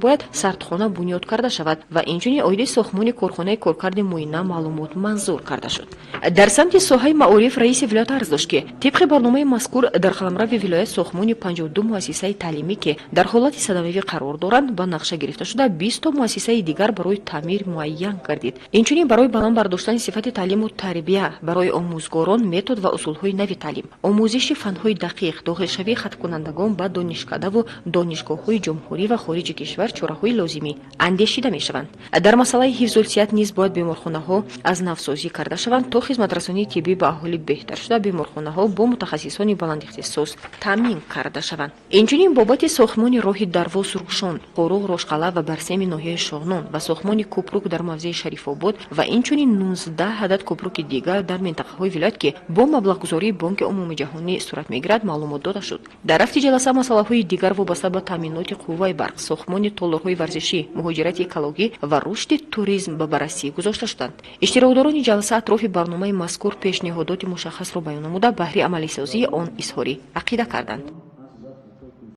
Бояд сардхона бунёд карда шавад ва инчунин оиди сохтмони корхонаи коркарди муина маълумот манзур карда шуд. Дар самти соҳаи маориф раиси вилоят арз дошт, ки тибқи барномаи мазкур дар қаламрави вилоят сохтмони 52 муассисаи таълимӣ, ки дар ҳолати садамавӣ қарор доранд, ба нақша гирифта шуда, 20 муассисаи дигар барои таъмир муайян гардид. Инчунин барои баланд бардоштани сифати таълиму тарбия барои омӯзгорон, метод ва усулҳои нави таълим, омӯзиши фанҳои дақиқ, дохилшавии хатмкунандагон ба донишкадаву донишгоҳҳои ҷумҳурӣ ва хориҷи кишвар чораҳои лозимӣ андешида мешаванд. Дар масъалаи ҳифзулсиҳат низ бояд беморхонаҳо аз навсозӣ карда шаванд, то хизматрасонии тиббӣ ба аҳолӣ беҳтар шуда, беморхонаҳо бо мутахассисони баландихтисос таъмин карда шаванд. Инчунин бобати сохтмони роҳи Дарвоз, Рӯшон, Хоруғ, Рошқалъа ва Барсеми ноҳияи Шоғнон ва сохтмони кӯпрук дар мавзеи Шарифобод ва инчунин 19 адад кӯпруки дигар дар минтақаҳои вилоят, ки бо маблағгузории Бонки Умумиҷаҳонӣ сурат мегирад, маълумот дода шуд. Дар рафти ҷаласа масъалаҳои дигар вобаста ба таъминоти қувваи барқ, сохтмони толорҳои варзишӣ, муҳоҷирати экологӣ ва рушди туризм ба баррасӣ гузошта шуданд. Иштирокдорони ҷаласа атрофи барномаи мазкур пешниҳодоти мушаххасро баён намуда, баҳри амалисозии он изҳори ақида карданд.